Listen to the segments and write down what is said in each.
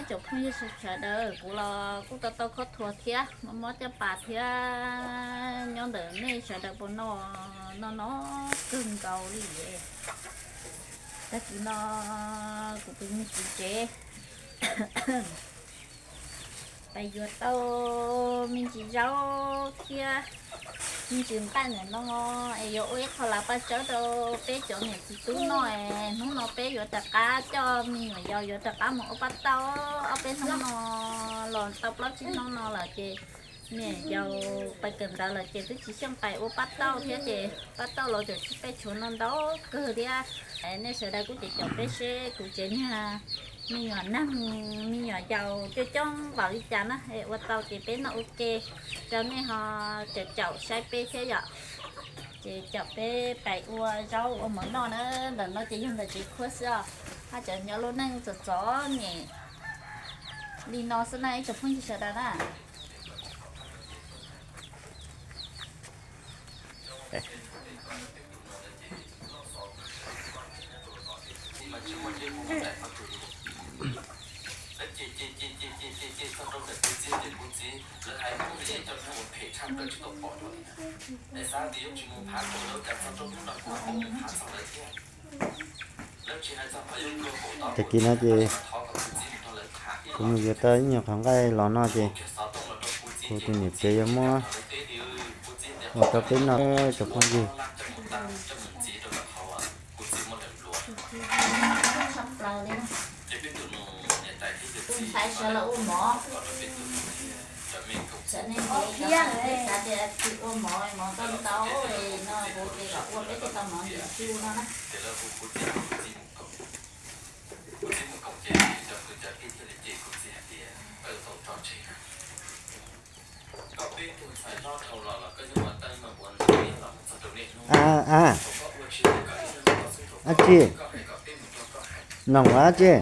Tsoom phooj ywg sawv daws, kuv los kuj tau tau khob thuas thiab mob mob caj pas thiab, nyob ntawm nej sawv daws puas noj, noj no kawg nkaus li. Tag kis no kuv tus me txiv tsev pais yuav tau me ntsis zaub thiab me ntsis nqaij ntawm no es yuav ua ib qho lav paj tsawb rau peb cov niam txiv tub noj es hnub no peb yuav rov qab coj me nyuam yaus yuav rov qab mus ua paj tauj. Ob peb hnub no los tau plaub tsib hnub no lawm ces niam yaus pais kawm ntawv lawm ces twb tsis xyeej pais ua paj tauj thiab ces paj tauj los tseem tshuav peb tshuav no ntau kawg thiab. Nej sawv daws kuj caum caum peb seb kuv tsev niag me nyuam neeg me nyuam yaus coob coob npaum li cas na, ua tau ces peb noj ua ke rau nej ho caum caum saib peb thiab yom. Ces caum peb pais ua zaub ua mov noj na. Ntawm no ces yog ntawm tsev khuab xwb os, hab cov nyob lub neej txom txom nyem li no xwb na ib tsoom phooj ywg sawv daws na. Tag kis no ces kuv mus yuav tau ib nyuag qhov nqaij los no ces kuv tus niam tsev yuav muab ua rau peb noj tsoom phooj ywg. A, a, dab tsi? Noog los dab tsi?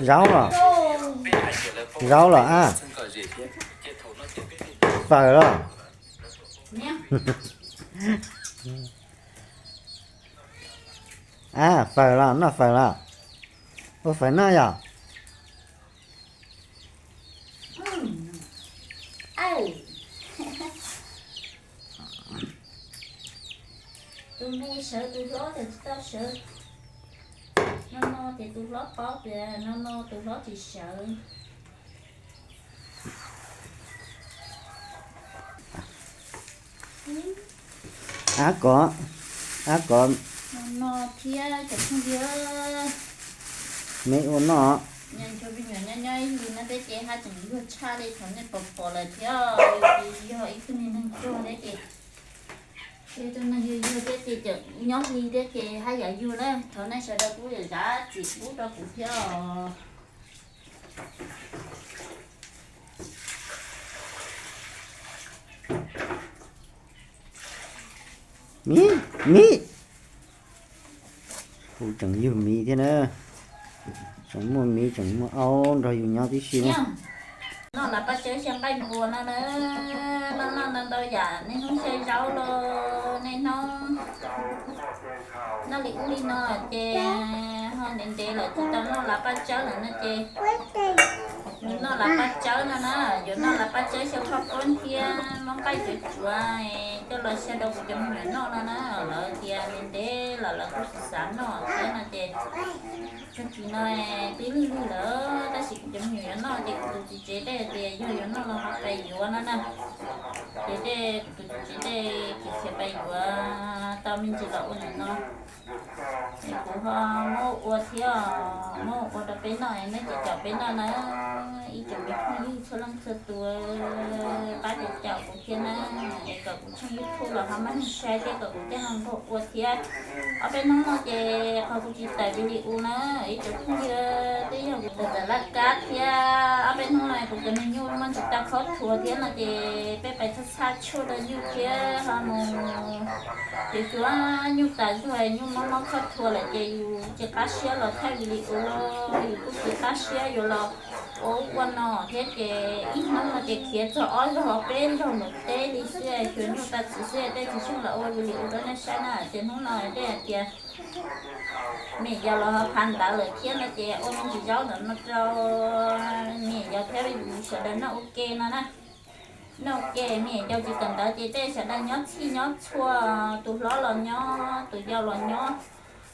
Zaub los? Zaub los a? Fawm los? A, fawm los, noj fawm los? Ua fawm noj yom? Tus me sawv tus hlob ces tsis tau sawv. No no ces tus hlob paub tias no no tus hlob tsis sawv. Ab kov, ab kov. No no thiab cov phooj ywg, me ua noj. Nco me nyuam nyob nyob ib hlis no thiab ces haj tseem yuag tshaj li thaum nej pom pom lawm thiab. Yog ib tug niag neeg tuag thiab ces, ib tug neeg yuag yuag thiab ces tseem nyob hli thiab ces haj yam yuag na. Thov nej sawv daws kuj zam txim pub rau kuv thiab os. Miv, miv. Kuv tseem yug miv thiab na. Tseem muaj miv tseem muaj aub nrog yus nyob tib si na. Noj lav paj tsawb xyaw nqaij npua no na. Noj noj ntau ntau yam, niaj hnub xyaw zaub los niaj hnub noj li ub li no ces ho ntev ntev lawm tsis tau noj lav paj tsawb lawm no ces noj lav paj tsawb no na. Yuav noj lav paj tsawb xyaw phaj pob thiab muab nqaij tsuav tsuav coj los xyaw rau kuv cov me nyuam noj no na. Lawv tias ntev ntev los lawv kuj tsis xav noj thiab no ces tag kis no twb lig lig lawm tab sis kuv cov me nyuam yuav noj ces kuv tus txiv tsev tej tias yog yuav noj los ho pais yuav no na. Ces tej kuv tus txiv tsev tej khiav khiav pais yuav tau me ntsis los ua ntawm no. Es kuv ho muab ua thiab, muab ua rau peb noj, nej caum caum peb noj na. Ib tsoom me phooj ywg txhua leej txhua tus, pab caum caum kuv thiab na, es kom kuv tshooj YouTube los ho muaj neeg saib thiab kom kuv thiaj ho nkaug ua thiab. Ob peb hnub no ces qhov kuv tsis tawm video na, ib tsoom phooj ywg, twb yog kuv tawm tawm laj kab thiab. Ob peb hnub no kuv cov me nyuj muaj ntsis tau khob thuas thiab no ces peb pais txhaj txhaj tshuaj rau nyuj thiab ho mus cuav cuav nyuj tas zog, nyuj mob mob khob thuas lawm ces yus tsis qab siab los thaij video, yus kuj tsis qab siab yuav los ua ub ua no thiab ces ib hnub no ces khiav txog ob zaug peb zaug ntawm teb li xwb, xyuas nyuj tas txiv xwb tej tsis xyeej los ua video rau nej saib na. Ces hnub no tej hais tias Me nyuam yaus los ho phav ntawv lawm thiab no ces ua me ntsis zaub ntawm no rau me nyuam yaus thiab sawv daws noj ua ke no na. Noj ua ke me nyuam yaus tsis kawm ntawv ces tej sawv daws nyob txhij nyob txhua, tus hlob los nyob tus yau los nyob.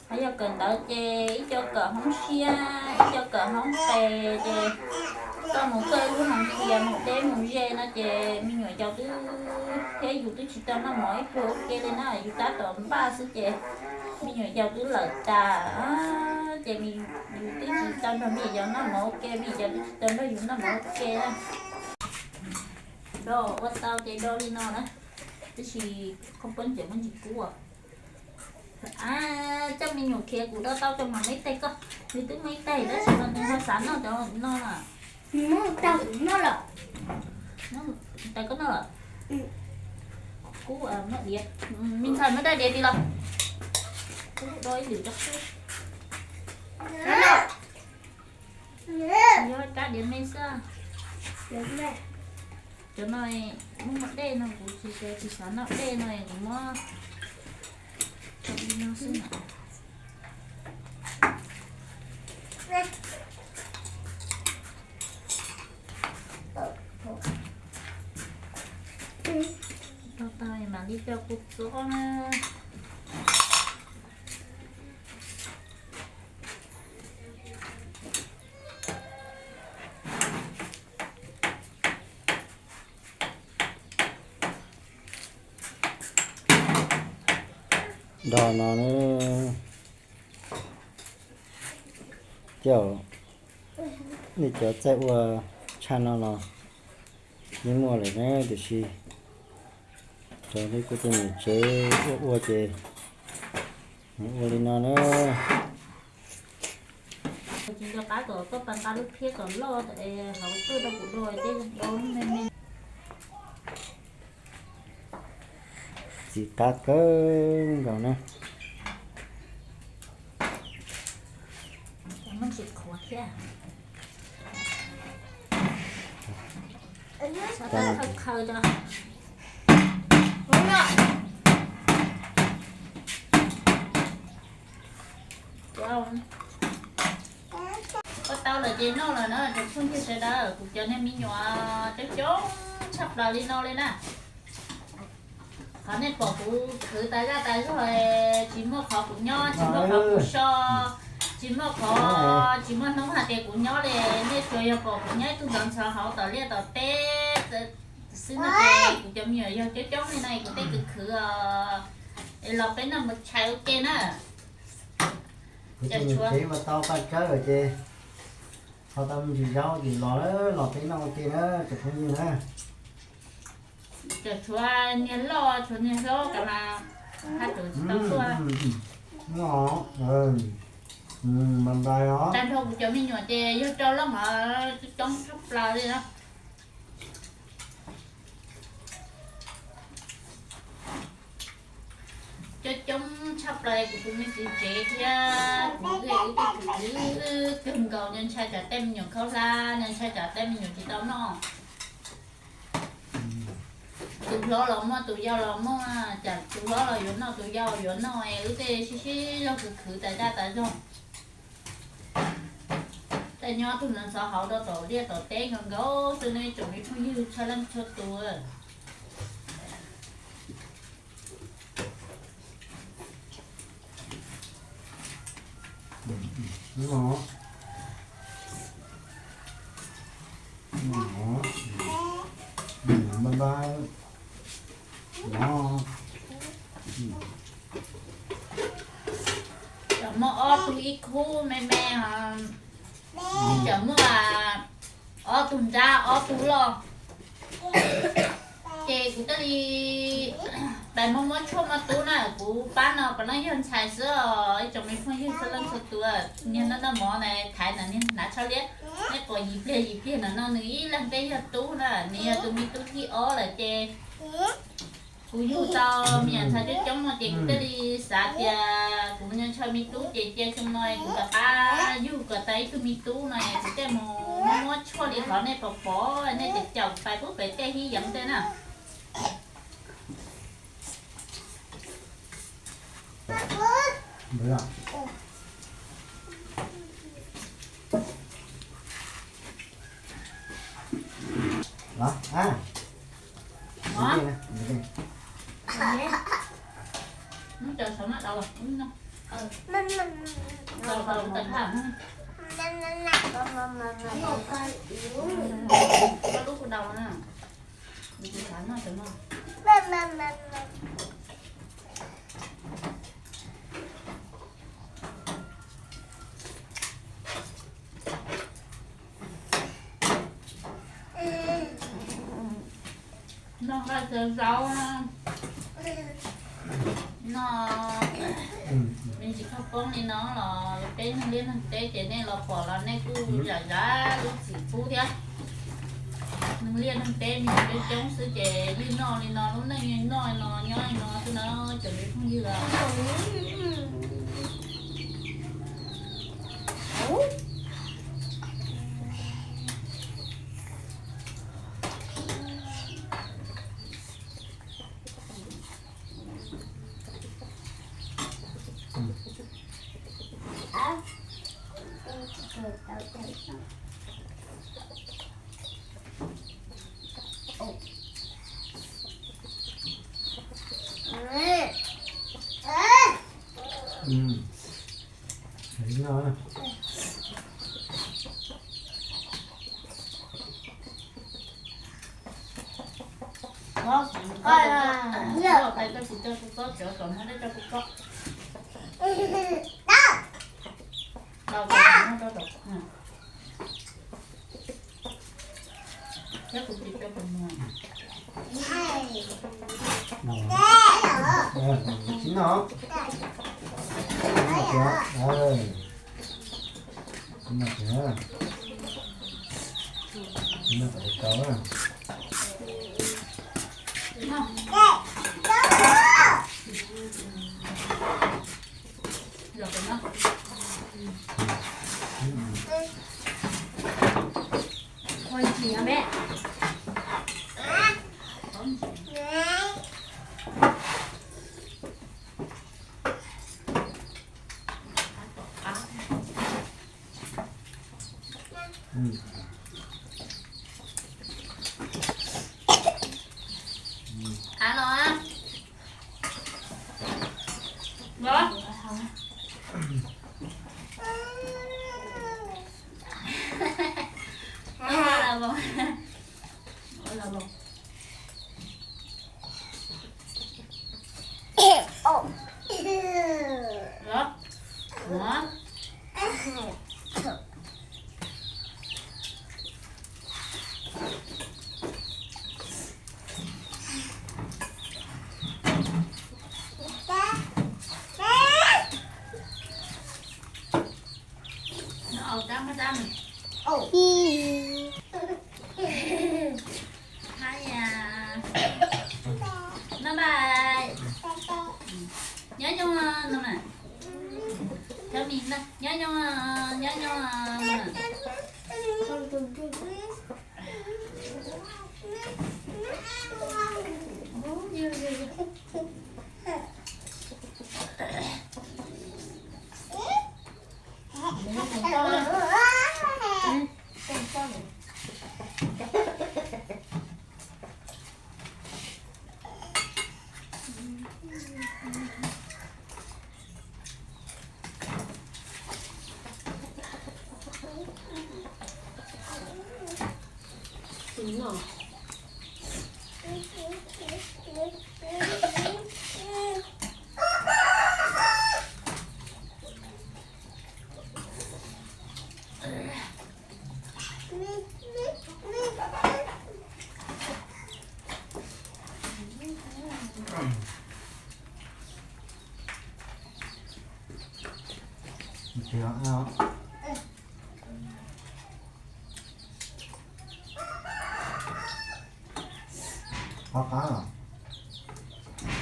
Ho yog kawm ntawv ces ib co kawm hoob siab ib co kawm hoob tes ces koj mus koj ib lub hoo tias mus deb mus ze no ces me nyuam yaus twb thiab yus twb tsis tau noj mov ib pluag ua ke li na, yus tab tom npaj xwb ces me nyuam yaus twb lawm tas ces yus twb tsis tau nrog me nyuam yaus noj mov ua ke, me nyuam yaus twb tsis tau nrog yus noj mov ua ke na. Do ua tau ces do li no na, tab sis koj pab ntses muaj ntsis kub. Coj me nyuam khiav kuv do tau coj mam muab ib tais koj, nws twb muaj ib tais tab sis mas nws ho xav noj cov no na. Nws muab tau kuv noj lawm. Tais koj noj lawm. Kub muab diav, me ntxhais muab daj diav ti los. Kub do ib lwm rau kub. Yog rab diav me xwb. Cov no muaj muaj dej no kuv tsis, tsis xav noj dej no kuv muab li no xwb na. Tau tau mam li coj kuv txob na. Do no coj nej cov txaij ua tshaj no los yeej muaj lawm na, tiam sis cov li kuv tus niam tsev ua ua ces ua li no na. Tsis nco qab kom koj pas nqa lub phiab kom loj es hauv tuaj rau kuv do, tej do me me. Txiv qab kawg nkaus na. Muaj ntsis qhuav thiab. Xav tau qhaw qhaw rau. Ua tau lawm ces noj lawm na tsoom phooj ywg sawv daws, kuv cov niag me nyuam coob coob tshaj plaws li no li na. Qhov nej pom kuv khwv tas zaj tas zog, tsis muaj qhov kuv nyob, tsis muaj qhov kuv so, tsis muaj qhov, tsis muaj hnub hais tias kuv nyob li, nej tsuas yog pom kuv nyob ib tug ntxhov ntxhov hauv tom liaj tom teb xwb no ces kuv cov me nyuam yog coob coob li no kuv tej khwv khwv os. Es los peb noj mus tshais ua ke na. Kuv tus niam tsev ua tau paj tsawb lawm ces ho tau me ntsis zaub ces los, los peb noj ua ke na tsoom phooj ywg na. Cov tshuav niag loj tshuav niag hlob kas mas haj tseem tsis tau tuaj. Tag nrho kuv cov me nyuam ces yog rau loj os, coob tshaj plaws li na. Coob coob tshaj plaws kuv tus me txiv tsev thiab kuv ib tug kwv kawg nkaus, nco ntshai tsam tej me nyuam khaub hlab, nco ntshai tsam tej me nyuam tsis tau noj. Tus hlob los muaj, tus yau los muaj, tsam tus hlob los yuav noj, tus yau yuav noj, wb tej sib sib zog khwv khwv tas zaj tas zog. Tej nyob tug ntxhov ntxhov hauv rau tom liaj tom teb nkaus nkaus xwb ne tsoom me phooj ywg txhua leej txhua tus. Cov muaj ob tug ib khub me me, cov muaj ob tug nrab ob tug loj. Ces kuv thiaj li pais muab muab tshuaj muab tub na, kuv pab no pab no yog ntxhais xwb os ib tsoom me phooj ywg txhua leej txhua tus. Niag noj noj mov na thaiv ntawm niag hnav tsho liab, nej pom yim pliag yim pliag no no nws ib leeg peb yog tub na, nws yog tus me tub thib ob lawm ces kuv yug tau me nyuam ntxhais coob coob no ces kuv thiaj li xav tias kuv nco ntshaw me tub ces cia xyoo no kuv rov qab yug kom tau ib tug me tub no kuv thiaj mus muab muab tshuaj li qhov nej pom pom nej caum caum pais pub pem tej hib yeev tej na. Npawg los. Los a. Hov. Npawg los. Npawg los. Npawg los. Koj lub kuj daus na. Kuv xav noj cov no. Noj nqaij xaw zaub, noj me ntsis khaub poob li no los peb neeg liaj neeg teb ces nej los pom los nej kuj zam zav lub txim pub thiab. Neeg liaj neeg teb me ntsis coob coob xwb ces yeej noj li no, lub neej yeej noj li no nyob li no xwb na cov me phooj ywg. Tais koj tsis coj kuv kob, tseem kom muab dej coj kuv kob. Tais koj tsis muab rau tom. Thiab kuv tsis coj kuv muag. Tsis noj. Tsis noj tiag. Tsis noj tiag. Tsis noj kom tau. Av los. Los. Los. Los. Los. Haya. Bye bye. Nyob zoo no mas. Nyob zoo, nyob zoo. Qab qab los.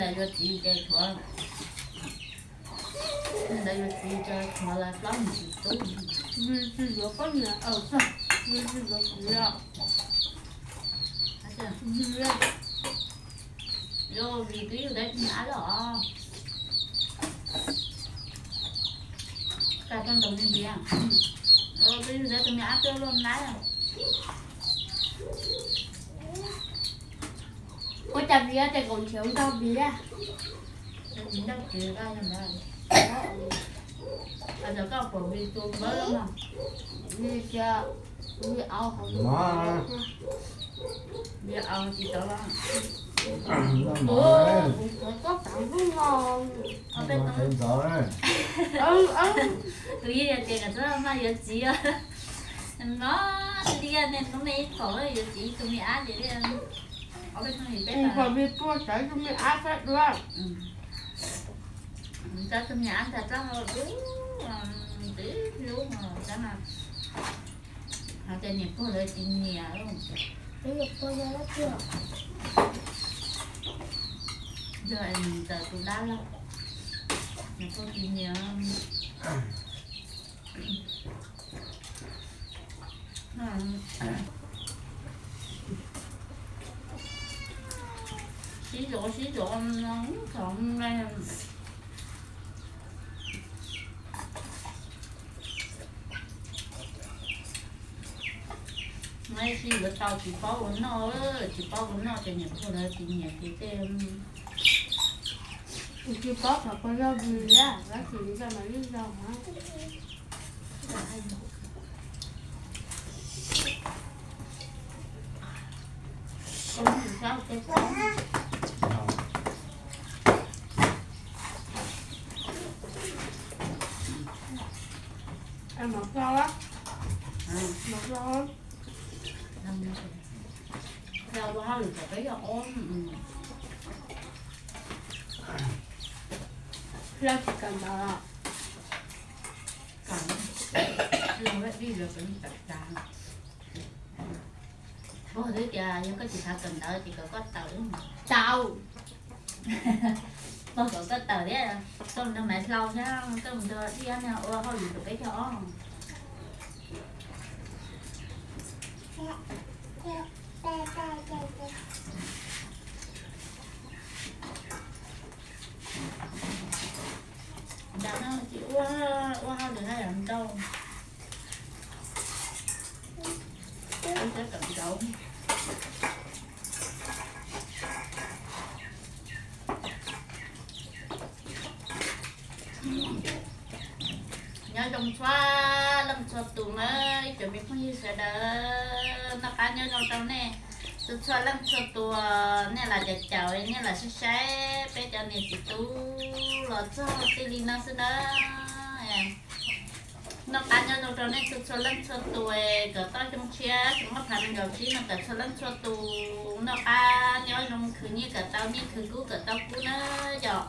Ntawd yuav txiv ces tshuav, ntawd yuav txiv ces tshuav las plaub mus tsis tub. Vim tsis yuav poj niam, vim tsis yuav txiv. Vim, vim twb yug dab tsi nyab loj os. Ua cas viav ces kaum nrhiav nrog viav. Ua cas koj pom vi tus npawb no, vi tia, vi au hauv, vi au tsis tau los. Kuv khav koj tav npub no. Tus yeej yog tias kom txhob maj yuav txiv os. No, lia ne hnub me ib qho yuav txiv tus me ab ces li. Pom vi tua txawv tus me ab sab dua. Txawv tus me ab ntag txoj hau dub, twb hlub os, txawv mas. Hos tias niam pog lawv tsis nyiam. Yog es ntxawm tus dab laug, niam pog tsis nyiam. Sib zov sib zov no, thaum no ib sij yuav tau tsis paub ua noj, tsis paub ua noj ces niam pog lawv tsis nyiam ces tej. Tsis paub qhov puas yog vim li, tab sis nco mas yeej yog. Mov hlau, mov hlau. Ua hauj lwm tau peb caug ob, hlau tsis kawm ntawv. Pog twb tias yog koj tsis xav kawm ntawv ces kom koj tawm. Tau. Pog kom koj tawm thiab, koj mus nrog Maiv Hlau thiab koj mus nrog Diab ua hauj lwm tau peb caug ob. Ntawm no tsis ua, ua hauj lwm haj yam ntau. Nyob zoo txhua leej txhua tus na, ib tsoom me phooj ywg sawv daws, noj qab nyob zoo rau nej txhua txhua leej txhua tus, nej lam caum caum, nej lam saib saib peb cov niam txiv tub los txog txij li no xwb na. Noj qab nyob zoo rau nej txhua txhua leej txhua tus, kom tau xyoo tshiab xyoo ob phav nees nkaum tsib no kom txhua leej txhua tus noj qab nyob zoo, khwv nyiaj kom tau nyiaj, khwv kub kom tau kub na yom.